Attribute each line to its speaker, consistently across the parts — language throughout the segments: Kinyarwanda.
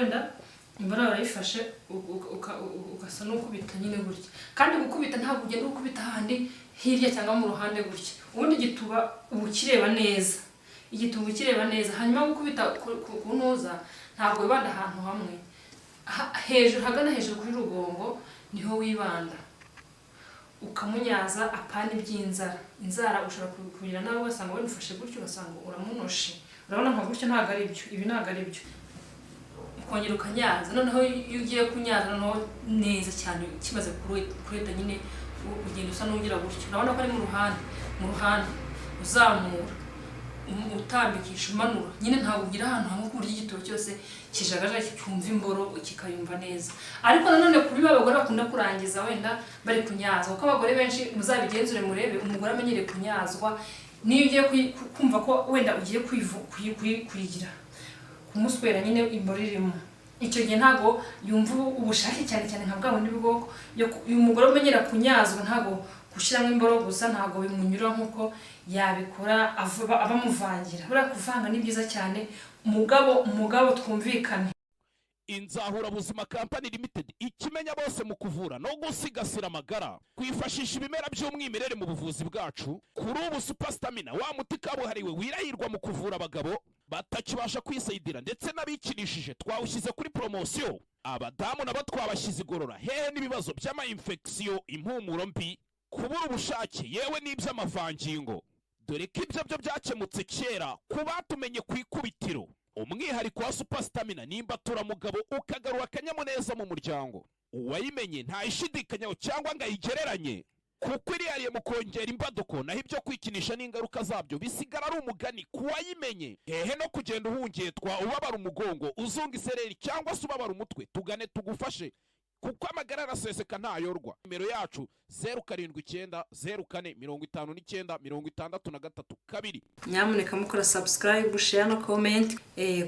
Speaker 1: Wenda imboro urayifashe, ugasa n'ukubita nyine gutya. Kandi gukubita, ntabwo ugenda ukubita ahandi hirya cyangwa mu ruhande gutya. Ubundi igituba uba ukireba neza, igituba ukireba neza. Hanyuma gukubita ku ntuza, ntabwo wibanda ahantu hamwe. Hejuru, hagana hejuru kuri rugongo niho wibanda, ukamunyaza. Apana iby'inzara. Inzara ushobora kugira nawe ugasanga wenda ufashe gutyo, ugasanga uramunoshe. Urabona nka gutya, ntabwo ari byo, ibi ntabwo ari byo. Ukongera ukanyaza. Noneho iyo ugiye kunyaza noneho neza cyane, kimaze kureta nyine, ugenda usa n'ugira gutyo. Urabona ko ari mu ruhande, mu ruhande, uzamura, utambikisha, umanura nyine. Ntabwo ugira ahantu hamwe, ku buryo igituba cyose kijagajaga, cyumva imboro, kikayumva neza. Ariko nanone kuri ba bagore bakunda kurangiza wenda bari kunyaza, kuko abagore benshi, muzabigenzure murebe, umugore amenyereye kunyazwa, niyo ugiye kumva ko wenda ugiye kuyigira kumuswera nyine, imboro irimo, icyo gihe ntabwo yumva ubushake cyane cyane nka bwa bundi bwoko. Uyu mugore umenyera kunyazwa, ntabwo gushyiramo imboro gusa ntabwo bimunyura nk'uko yabikora abamuvangira. Buriya kuvanga ni byiza cyane. Umugabo, umugabo twumvikane.
Speaker 2: Inzahurabuzima Company Limited, ikimenya bose mu kuvura no gusigasira amagara, kwifashisha ibimera by'umwimerere mu buvuzi bwacu. Kuri ubu Super Stamina, wa muti kabuhariwe wirahirwa mu kuvura abagabo batakibasha kwisayidira ndetse n'abikinishije, twawushyize kuri poromosiyo. Abadamu nabo twabashyize igorora hehe n'ibibazo by'ama-infection, impumuro mbi, kubura ubushake, yewe n'iby'amavangingo, dore ko ibyo byo byakemutse kera ku batumenye ku ikubitiro. Umwihariko wa Super Stamina nimba turamugabo, ukagarura akanyamuneza mu muryango. Uwayimenye ntayishidikanyaho cyangwa ngo ayigereranye, kuko irihariye mu kongera imbaduko, naho ibyo kwikinisha n'ingaruka zabyo bisigara ari umugani ku wayimenye. Hehe no kugenda uhungetwa, ubabara umugongo, uzunga isereri cyangwa se ubabara umutwe. Tugane tugufashe, kuko amagara araseseka ntayorwa. Nimero yacu: 0790459632.
Speaker 1: Nyamuneka mukora subscribe, share no comment,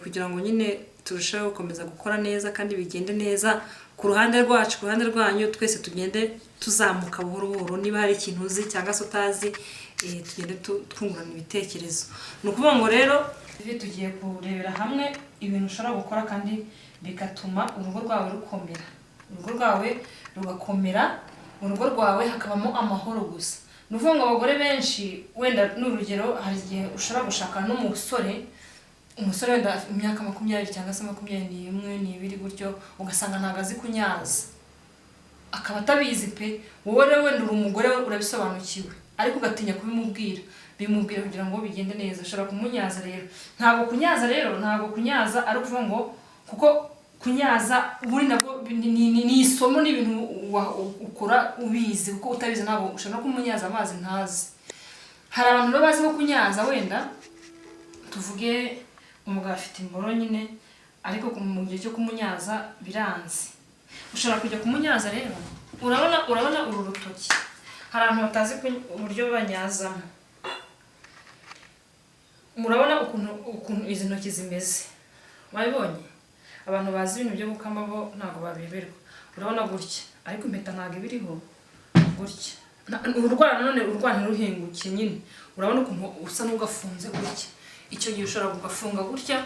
Speaker 1: kugira ngo nyine turusheho gukomeza gukora neza kandi bigende neza ku ruhande rwacu, ku ruhande rwanyu, twese tugende tuzamuka buhoro buhoro. Niba hari ikintu uzi cyangwa se utazi, tugende twungurana ibitekerezo. Ni ukuvuga ngo rero tugiye kurebera hamwe ibintu ushobora gukora kandi bigatuma urugo rwawe rukomera, urugo rwawe rugakomera, mu rugo rwawe hakabamo amahoro gusa. Ni ukuvuga ngo abagore benshi, wenda ni urugero, hari igihe ushobora gushakana n'umusore, umusore wenda imyaka 20 cyangwa se 21, 2 gutyo, ugasanga ntabwo azi kunyaza, akaba atabizi pe. Wowe rero wenda uri umugore we, urabisobanukiwe, ariko ugatinya kubimubwira. Bimubwira kugira ngo bigende neza. Ushobora kumunyaza rero. Ntabwo kunyaza rero, ntabwo kunyaza ari ukuvuga ngo, kuko kunyaza ubundi nabwo ni isomo, ni ibintu ukora ubizi, kuko utabizi ntabwo ushobora no kumunyaza amazi ntazi. Hari abantu rero bazi ko kunyaza, wenda tuvuge umugabo afite imboro nyine, ariko mu gihe cyo kumunyaza biranze. Ushobora kujya kumunyaza rero, urabona uru rutoki, hari abantu batazi uburyo banyazamo. Murabona ukuntu izi ntoki zimeze, wabibonye? Abantu bazi ibintu byo gukama bo ntabwo babiberwa. Urabona gutya, ariko impeta ntabwo iba iriho gutya. Urwara nanone, urwara ntiruhinguke nyine. Urabona ukuntu usa n'ugafunze gutya. Icyo gihe ushobora kugafunga gutya.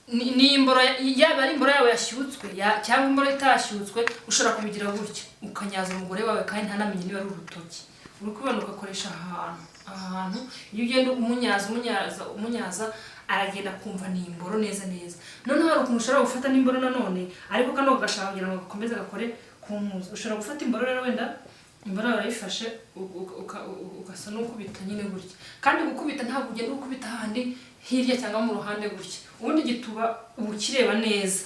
Speaker 1: Ni imboro, yaba ari imboro yawe yashyutswe cyangwa imboro itashyutswe, ushobora kubigira gutya ukanyaza umugore wawe kandi ntanamenye niba ari urutoki. Uri kubibona? Ugakoresha aha hantu, aha hantu. Iyo ugenda umunyaza, umunyaza, umunyaza, aragenda akumva ni imboro neza neza. Noneho hari ukuntu ushobora gufata n'imboro nanone, ariko kano gashaka kugira ngo gakomeze gakore ku ntuza. Ushobora gufata imboro rero, wenda imboro urayifashe, ugasa n'ukubita nyine gutya. Kandi gukubita, ntabwo ugenda ukubita ahandi hirya cyangwa mu ruhande gutya. Ubundi igituba uba ukireba neza,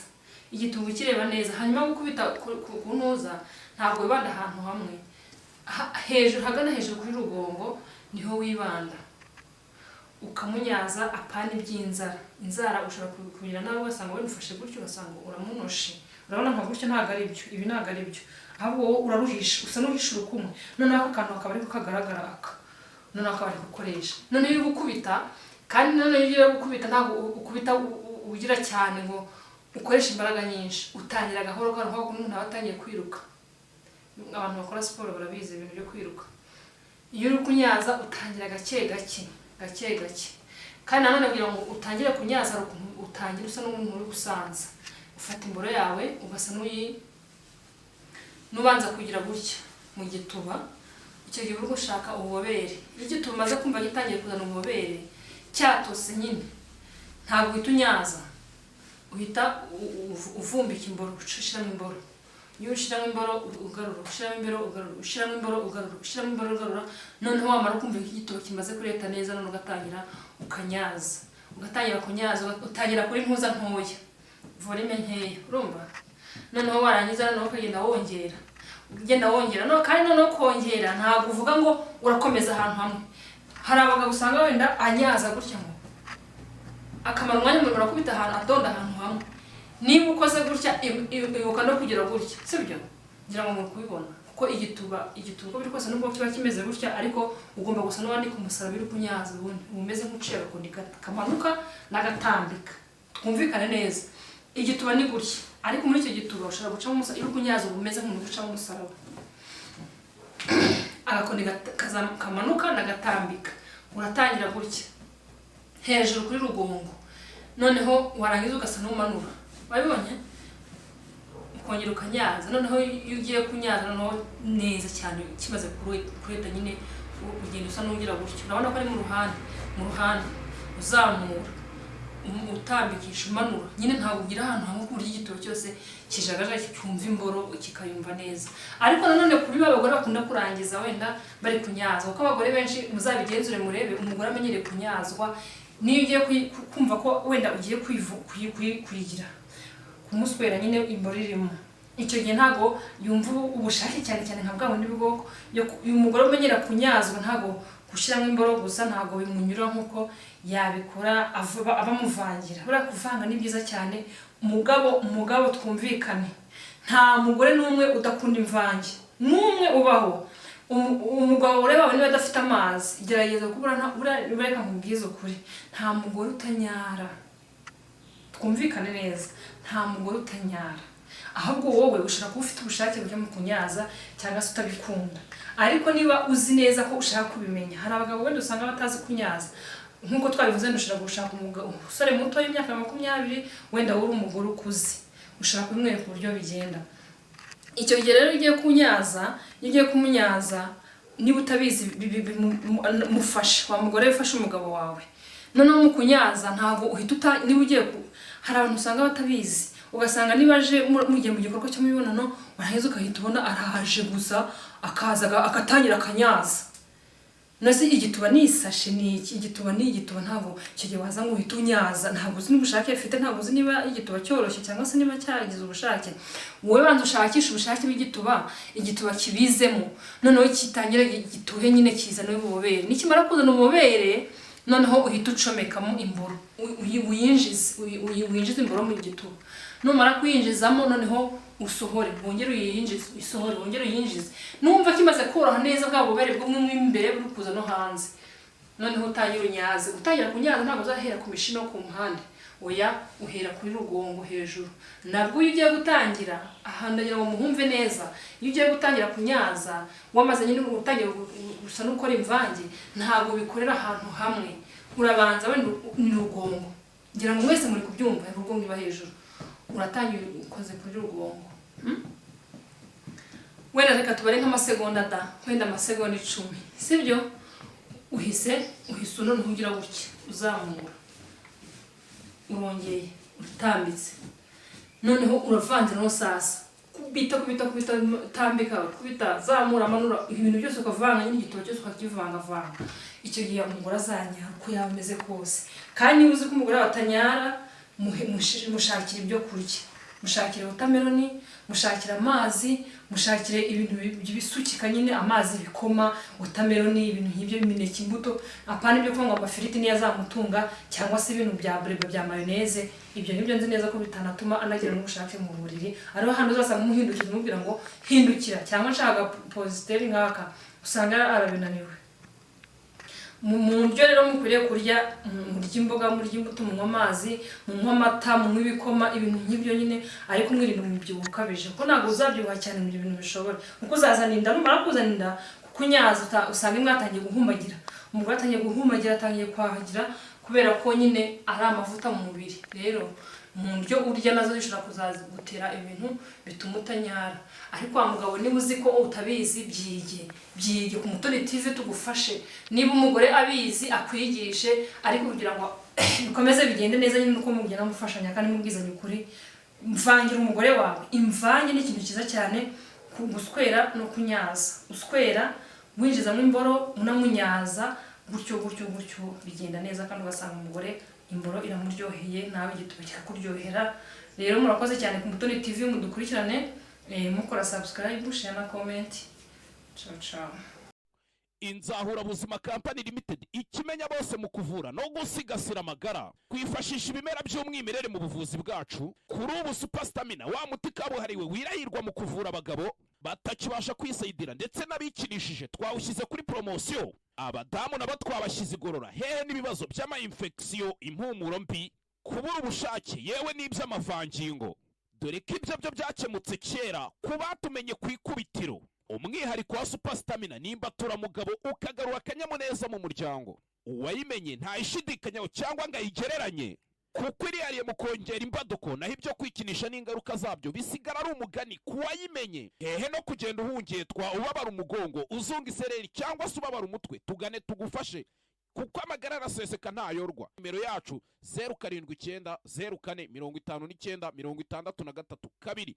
Speaker 1: igituba ukireba neza. Hanyuma gukubita ku ntuza, ntabwo wibanda ahantu hamwe. Hejuru, hagana hejuru kuri rugongo niho wibanda, ukamunyaza. Apana iby'inzara. Inzara ushobora kugira nawe ugasanga wenda ufashe gutyo, ugasanga uramunoshe. Urabona nka gutya, ntabwo ari byo, ibi ntabwo ari byo. Ahubwo wowe uraruhisha, usa n'uhisha urukumwe, noneho aka kantu akaba ariko kagaragara, aka noneho akaba ari gukoresha. Noneho iyo uri gukubita kandi, noneho iyo ugiye gukubita, ntabwo ukubita ugira cyane ngo ukoreshe imbaraga nyinshi. Utangira gahoro gahoro, nk'uko umuntu aba atangiye kwiruka. Abantu bakora siporo barabizi, ibintu byo kwiruka. Iyo uri kunyaza utangira gake gake, gake gake. Kandi nanone kugira ngo utangire kunyaza, hari ukuntu utangira usa n'umuntu uri gusanza. Ufata imboro yawe, ugasa n'ubanza kugira gutya mu gituba. Icyo gihe uri gushaka ububobere. Iyo igituba umaze kumva gitangiye kuzana ububobere, cyatose nyine, ntabwo uhita unyaza, uhita uvumbika imboro, ushiramo imboro. Iyo ushyiramo imboro ugarura, ushyiramo imboro ugarura, ushyiramo imboro ugarura, ushyiramo imboro ugarura, noneho wamara kumva ko igituba kimaze kureta neza, none ugatangira ukanyaza, ugatangira kunyaza, utangira kuri ntuza ntoya, volume nkeya, urumva? Noneho warangiza, noneho ukagenda wongera, ugenda wongera. No kandi noneho kongera, ntabwo uvuga ngo urakomeza ahantu hamwe. Hari abagabo usanga wenda anyaza gutya, ngo akamara umwanya muremure akubita ahantu, adonda ahantu hamwe. Niba ukoze gutya, ibuka no kugira gutya, sibyo? Ngira ngo muri kubibona, kuko igituba uko biri kose, nubwo kiba kimeze gutya, ariko ugomba gusa n'uwandika umusaraba uri kunyaza. Ubundi uba umeze nk'uciye agakoni kamanuka n'agatambika. Twumvikane neza, igituba ni gutya, ariko muri icyo gituba ushobora gucamo umusaraba. Iyo uri kunyaza, uba umeze nk'umuntu gucamo umusaraba, agakoni kamanuka n'agatambika. Uratangira gutya hejuru kuri rugongo, noneho warangiza ugasa n'umanura, wabibonye, ukongera ukanyaza. Noneho iyo ugiye kunyaza noneho neza cyane, kimaze kureta nyine, ugenda usa n'ugira gutya. Urabona ko ari mu ruhande, mu ruhande, uzamura, utambikisha, umanura nyine. Ntabwo ugira ahantu hamwe, ku buryo igituba cyose kijagajaga, cyumva imboro, kikayumva neza. Ariko nanone kuri ba bagore bakunda kurangiza wenda bari kunyaza, kuko abagore benshi, muzabigenzure murebe, umugore amenyereye kunyazwa, niyo ugiye kumva ko wenda ugiye kuyigira kumuswera nyine, imboro irimo, icyo gihe ntabwo yumva ubushake cyane cyane nka bwa bundi bwoko. Uyu mugore umenyera kunyazwa, ntabwo gushyiramo imboro gusa ntabwo bimunyura nk'uko yabikora abamuvangira. Buriya kuvanga ni byiza cyane. Umugabo, twumvikane, nta mugore n'umwe udakunda imvange, n'umwe ubaho. Umugabo ureba niba adafite amazi, gerageza kubura. Buriya reka nkubwize ukuri, nta mugore utanyara. Twumvikane neza, nta mugore utanyara. Ahubwo wowe ushobora kuba ufite ubushake buke mu kunyaza, cyangwa se utabikunda. Ariko niba uzi neza ko ushaka kubimenya, hari abagabo wenda usanga batazi kunyaza nk'uko twabivuze. Ushobora gushaka umusore muto w'imyaka 20, wenda wowe uri umugore ukuze, ushobora kubimwereka uburyo bigenda. Icyo gihe rero ugiye kunyaza, iyo ugiye kumunyaza, niba utabizi, mufashe wa mugore, wifashe umugabo wawe. Noneho mu kunyaza ntabwo uhita uta, niba ugiye ku, hari abantu usanga batabizi, ugasanga niba aje mugiye mu gikorwa cy'imibonano, warangiza ugahita ubona araje gusa, akaza agatangira akanyaza. Nase igituba ni isashe, ni iki? Igituba ni igituba. Ntabwo icyo gihe waza ngo uhite unyaza. Ntabwo uzi n'ubushake afite, ntabwo uzi niba igituba cyoroshye cyangwa se niba cyagize ubushake. Wowe banza ushakishe ubushake bw'igituba, igituba kibizemo, noneho kitangire gituhe nyine, kizane ububobere. Nikimara kuzana ububobere, noneho uhita ucomekamo imboro, uyinjize, winjize imboro mu gituba. Numara kuyinjizamo, noneho usohore, wongere uyinjize, uyisohore, wongere uyinjize. Numva kimaze koroha neza, bwa bubobere bwo mo imbere buri kuza no hanze, noneho utangire unyaze. Gutangira kunyaza, ntabwo uzahera ku mishino ku mpande, oya, uhera kuri rugongo hejuru. Nabwo iyo ugiye gutangira, aha ndagira ngo muhumve neza, iyo ugiye gutangira kunyaza, wamaze nyine gutangira gusa n'ukora imvange, ntabwo bikorera ahantu hamwe. Urabanza wenda ni rugongo, ngira ngo mwese muri kubyumva, rugongo iba hejuru. Uratangira ukoze kuri rugongo. Wenda reka tubare nk'amasegonda da, wenda amasegonda 10, sibyo? Uhise noneho ugira gutya, uzamura, urongeye uratambitse, noneho uravanze. Noneho sasa kubita, kubita, kubita, tambika, kubita, zamura, manura, ibintu byose ukavanga nyine, igituba cyose ukakivangavanga. Icyo gihe umugore azanyara uko yaba ameze kose. Kandi niba uzi ko umugore wawe atanyara, mushakire ibyo kurya, mushakire watermelon, mushakire amazi, mushakire ibintu bisukika nyine, amazi, ibikoma, watermelon, ibintu nk'ibyo, imineke, imbuto. Apana ibyo kuvuga ngo amafiriti niyo azamutunga, cyangwa se ibintu bya bureba, bya mayonnaise. Ibyo ngibyo nzi neza ko bitanatuma anagira n'ubushake mu buriri. Ariho handi uzasanga umuhindukiza, umubwira ngo hindukira, cyangwa nshaka positeri nk'aka, usanga arabinaniwe. Mu ndyo rero mukwiriye kurya, murya imboga, murya imbuto, munywa amazi, munywa amata, munywa ibikoma, ibintu nk'ibyo nyine. Ariko mwirinda umubyibuho ukabije, kuko ntabwo uzabyibuha cyane mu ibyo bintu bishobora, kuko uzazana inda. Numara kuzana inda, kuko unyaza, usanga imwe atangiye guhumagira, umugore atangiye guhumagira, atangiye kwahagira, kubera ko nyine ari amavuta mu mubiri. Rero Mu ndyo urya nazo zishobora kuzagutera ibintu bituma utanyara. Ariko wa mugabo, niba uzi ko utabizi, byige, byige ku Mutoni TV tugufashe. Niba umugore abizi, akwigishe. Ariko kugira ngo bikomeze bigende neza nyine, uko mugenda mufashanya kandi mubwizanya ukuri. Mvangira umugore wawe. Imvange ni ikintu cyiza cyane ku guswera no kunyaza. Uswera winjizamo imboro, unamunyaza gutyo gutyo gutyo, bigenda neza kandi ugasanga umugore imboro iramuryoheye, nawe igituba kikakuryohera. Rero murakoze cyane ku Mutoni TV, mudukurikirane, mukora subscribe, share na comment. Ciao ciao.
Speaker 2: Inzahurabuzima Company Limited, ikimenya bose mu kuvura no gusigasira amagara, kwifashisha ibimera by'umwimerere mu buvuzi bwacu. Kuri ubu Super Stamina, wa muti kabuhariwe wirahirwa mu kuvura abagabo batakibasha kwisayidira ndetse n'abikinishije, twawushyize kuri poromosiyo. Abadamu nabo twabashyize igorora, hehe n'ibibazo by'ama-infection, impumuro mbi, kubura ubushake, yewe n'iby'amavangingo, dore ko ibyo byo byakemutse kera ku batumenye ku ikubitiro. Umwihariko wa Super Stamina nimba turamugabo ukagarura akanyamuneza mu muryango. Uwayimenye ntayishidikanyaho cyangwa ngo ayigereranye, kuko irihariye mu kongera imbaduko, naho ibyo kwikinisha n'ingaruka zabyo bisigara ari umugani ku wayimenye. Hehe no kugenda uhungetwa, ubabara umugongo, uzunga isereri cyangwa se ubabara umutwe. Tugane tugufashe, kuko amagara araseseka ntayorwa. Nimero yacu: 0790459632.